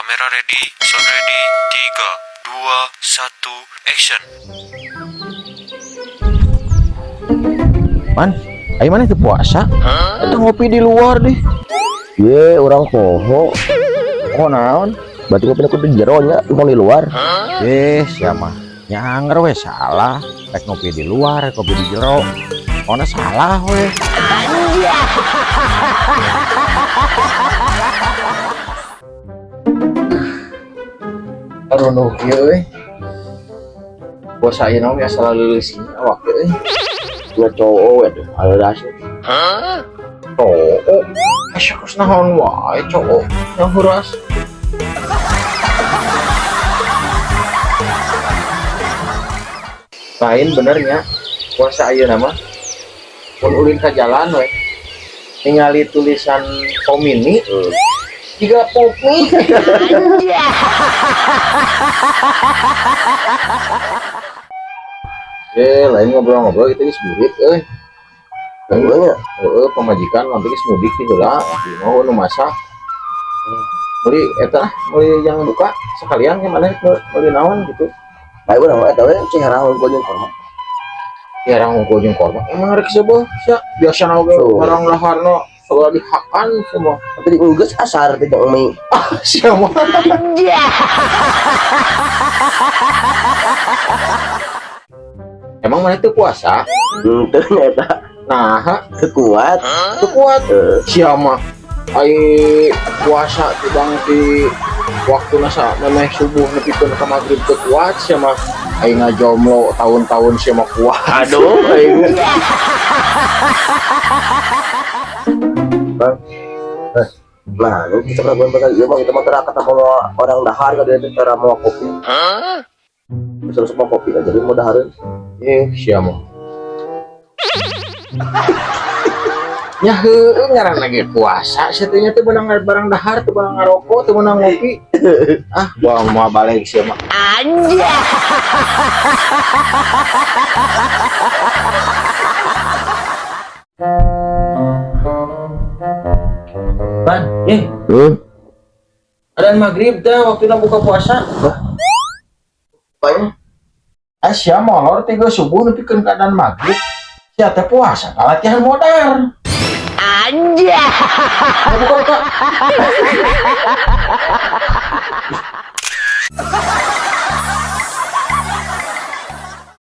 Kamera ready, sound ready, 3, 2, 1, action. Man, ayo mana itu puasa? Atau ngopi di luar deh. Ye, orang poho. Oh naon? Berarti ngopi aku di jero nya, mau di luar. Eh, siapa? Nyanger we salah. Rek ngopi di luar, rek ngopi di jero. Ona salah we. Arunuh ieu euy. Puasa ieu naon ya salah leuleus awak euy. Dua cowok we tuh, ada sih. Cowok. Asa geus naon wae cowok yang huras. Lain benernya puasa ayeuna mah mun ulin ka jalan we ningali tulisan Pomini jiga Pomi. Lain ngobrol-ngobrol kita geus mudik euy. Heeh nya. Heeh, pamajikan lampi geus mudik ti heula, di mau nu masak. Meuli eta meuli yang buka sekalian ke mana meuli naon gitu. Bae urang mah eta we ciherang unggul jeung korma. Ya orang unggul jeung korma. Emang rek seubeuh sia biasana oge Tuh. orang laharna segala dihakan semua. Tapi di geus asar teh jeung mie. Ah, sia mah. Emang mana itu puasa? Henteu nya eta. Nah, Teu kuat. teu kuat. Heeh. Sia mah ai puasa ti bang ti waktu nasa memeh subuh nepikeun ka magrib teu kuat sia mah ai ngajomlo tahun-tahun sia mah kuat. Aduh, aing. Bang. Nah, ini kita pernah bakal iya bang, kita mah tera ketemu orang dahar kan dia tera mau kopi. Terus mau kopi kan, jadi mau dahareun. Sia mah. Ya heueuh ngaranna ge puasa sia teh nya teu meunang barang dahar, teu meunang ngarokok, teu meunang ngopi. Ah, buang moal balik sia mah. Ban, Adan maghrib teh waktuna buka puasa. Banyak. Sia molor tiga subuh nepikeun ka adan maghrib. Sia teh puasa latihan modar. Anjay. Buka buka.